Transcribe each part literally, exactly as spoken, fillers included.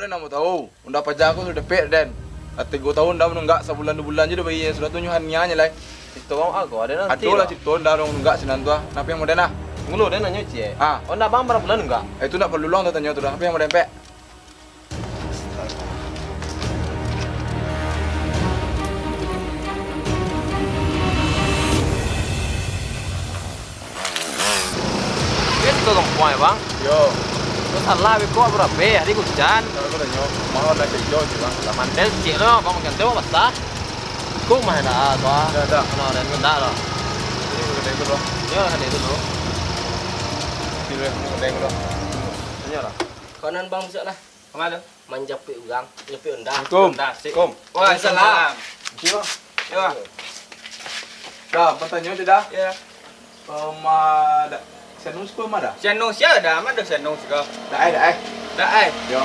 Ado nan mau tahu, Honda Fajar ko sudah dapek, den. Lah tigo tahun Honda manunggak, sabulan duo bulan se dah bali, sudah tu nyo hania nyo lai. Carito bang, ah, ko ado nan Ado lah carito Honda manunggak sinan tu ah. Nah, pai model nah. Tunggu lu, den nanyo ciek. Ah. Honda bang bara bulan nunggak? Eh, tu ndak paralu lo tanyo tu doh. Pai model pek. Iyo, siko gampang yo, Bang? Yo. Ko salah beko barapo hari ujan? Kalau ko tanyo, mahal lah cek yo, Bang. Lah mandel cek lo, Bang, makan teh basah. Ko mah dah, ko. Dah, dah. Nah, dah, dah, dah. Ini ko kadai tu, Bang. Yo, kadai tu, Bang. Ini, Bang, kadai tu, Bang. Tanyo lah. Kawanan Bang bisuak lah. Kama tu? Manjapuik urang, japuik Honda. Assalamualaikum. Honda, sik. Assalamualaikum. Waalaikumsalam. Makasih, Bang. Yo. Dah, batanyo se dah. Yo. Om, ah, dah. Sianu siko ma dah? Sianu sia dah, ma dah sianu siko? Dah ai, dah ai. Dah ai. Yo.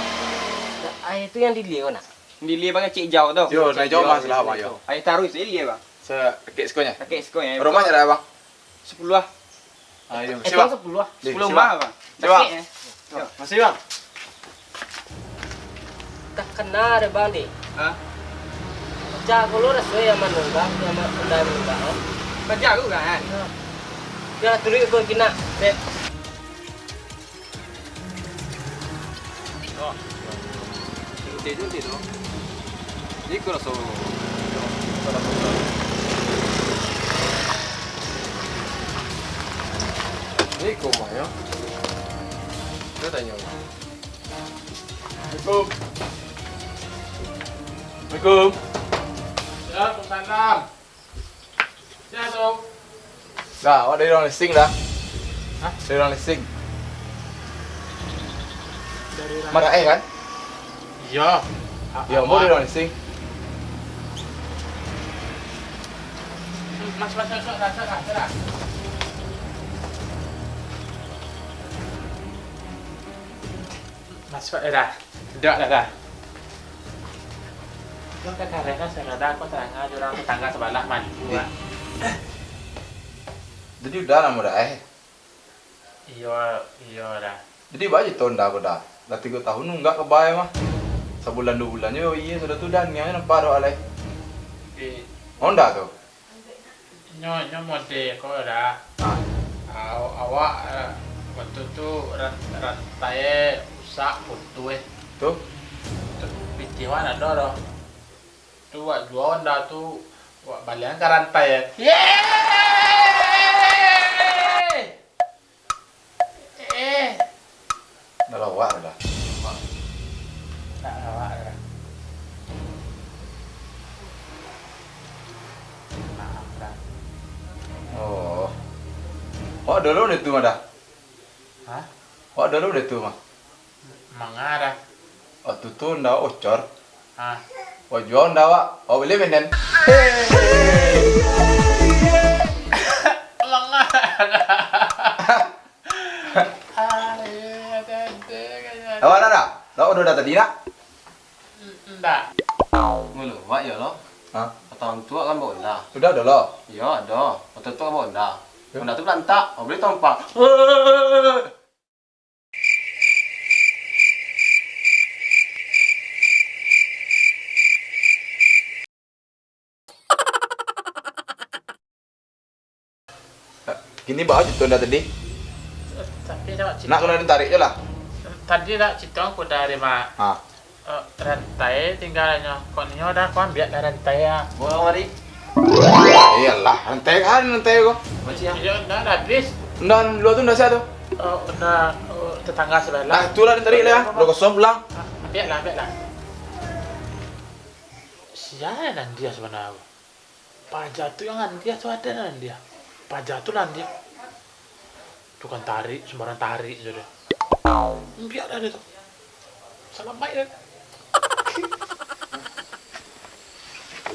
Dah ai tu nan diilia ko nak? Diilia pakai cik ijau tu. Yo, nan ijau mah salah, Bang, yo. Ai taruih se ilia, Bang. Sakek siko nyo. Sakek siko nyo. Rumah nyo dah, Bang? Sapuluah. Ah, iyo, eh, makasih, Bang. Sapuluah. Deh, sapuluah makasih, Bang. Mah, Bang. Makasih, Bang. Yo. Makasih, Bang. Takana dek Bang, dek. Hah? Pacah ko lo raso nan manunggak, nan ma-, nan manunggak, eh. Pacah ko kan? Yo. Yo, turuik ko kinak. Dek. Oh. Inti tu, inti tu. Iko raso. Iko mah yo. Kita tanyo. Assalamualaikum. Assalamualaikum. Waalaikumsalam. Dah, awak dari urang listing dah. Hah? Dari urang listing. Dari urang Marah eh kan? Iyo. Iyo, ambo dari urang listing. Mas, mas, mas, mas, mas, mas, mas. Mas, Pak, eh, dah. Dak, dah, dah. Ko kakareh kan, sagadang ko tangah jo urang tetangga sabalah mandi, Pak. Jadi udah lah, mudah, eh. Iyo, iyo, dah. Jadi, baa carito Honda ko, dah? Lah tigo tahun nunggak ka bae mah. Sabulan duo bulan jo, iyo, sudah tu dah, niangnyo nampak doh alai. Di Honda tu? Nyo, nyo mode ko dah. Ah. Aw-, awak, eh, waktu tu ran-, rantai rusak, putuih. Tu? Tu pitih awak ndak ado doh. Tu awak jua Honda tu, awak baliakan ka rantai, eh. Yeay! Eh. Dah lawak dah. Dah lawak dah. Maaf dah. Oh. Awak dulu deh tu mah dah. Hah? Awak dulu deh tu mah. Manga dah. Waktu tu Honda ocor. Ah. Wajuang dah, Wak. Oh, boleh, Menden? Manga dah. Ah, iya, ada, ada, ada. Awak dah, dah? Awak udah dah tadi, nak? Ndak. Ngulu, Wak, yo lo. Hah? Patang tu kan bawa Honda. Udah ada lo? Iya, ada. Patang tu kan bawa Honda. Ya. Honda tu belantak. Oh, boleh tumpah. Kini baa carito Honda tadi? Tapi dak carito. Nak kena ditarik je lah. Tadi dak carito aku dari ma-, Ha. Eh, rantai tinggalanyo. Kok nyo dah, kau ambiak lah rantai, ah. Bawa mari. Iyolah, rantai kan, rantai ko. Macam Iyo, dah, dah habis. Ndak, luar tu ndak siap tu. Oh, udah, oh, tetangga sebelah. Ah, itulah ditarik lah, ya. Udah kosong pulang. Ah, ambiak lah, ambiak lah. Sia nan dia sebenarnya? Paja tu yang nan dia tu ada nan dia. Paja tu lah dia. Tukang tarik, sembarang tarik je dia. Ambiak dah dia tu. Salah baik dah.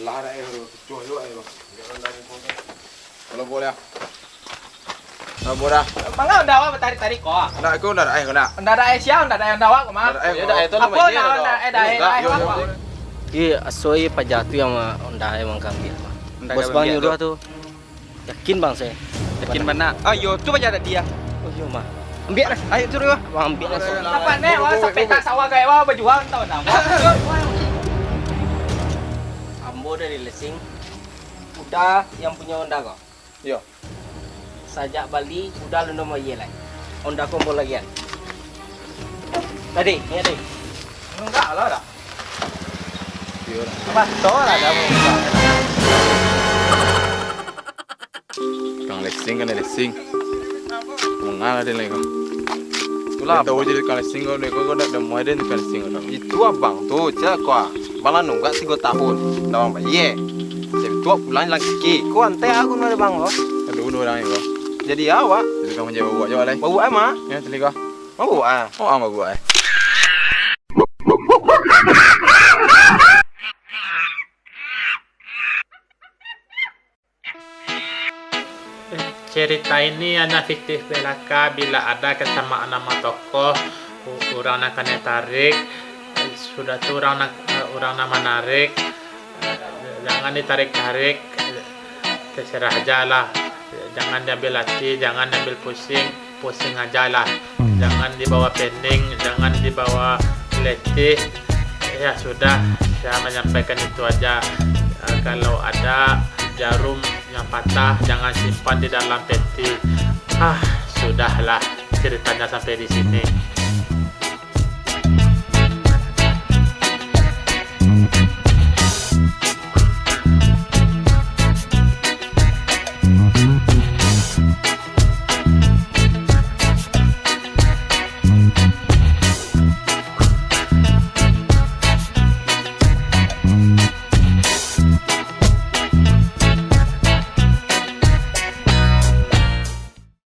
Alah, dah, eh, kecoh juga, eh, bang. Kalau boleh, ah. Kalau boleh, ah. Manga Honda awak batarik-tarik ko? Ndak, aku ndak ada, eh, kena. Ndak ada, eh, sia, ndak ada, eh, Honda awak ko, mah. Ndak ada, eh, kau. Apa ndak ada, eh, dah, eh, awak, eh, Pak? Iya, aso iya paja tu yang ma-, Honda emang kami, Pak. Bos bang nyuruh tu. Yakin, Bang, saya. Yakin bana? Ah, yo, tu paja tadi, ah. Oh, iyo, mah. Ambiak lah. Ayo, suruh, Bang. Bang, ambiak langsung. Apak ni, wah, sampai tak sawah gaya, wah, bajuang, tahu tak? Ambo dari Lesing, Uda yang punya Honda ko. Yo. Sajak bali, Uda alun doh mambayia lai. Honda ko ambo lagian. Tadi, ni tadi. Enggak lah, dah. Yo lah. Batua lah, dah. Tukang Lesing kan Lesing. Mangalah den lai ko. Itulah. Tahu jadi tukang Lesing ko, dek ko, ko dak, dak muai den tukang Lesing ko. Itu abang tu, cak ko ah. Abang lah nunggak tigo tahun. Dak mambayia. Jadi tu pulang jalan kaki. Ko antai aku nado bang ko. Aduh, dua urang ni ko. Jadi awak. Jadi tukang manjadi babuak jo lai. Babuak ai mah. Yo, tadi ko. Babuak ah. Oh, ah, babuak ai. Cerita ini hanya fiktif belaka, bila ada kesamaan nama tokoh, u-, urang nan kanai tarik, sudah tu urang nan, urang nan manarik, jangan ditarik-tarik, terserah aja lah, jangan diambil hati, jangan diambil pusing, pusing aja lah, jangan dibawa pening, jangan dibawa letih, ya sudah, saya menyampaikan itu aja. Eh, kalau ada jarum yang patah, jangan simpan di dalam peti. Ah, sudahlah, ceritanya sampai di sini.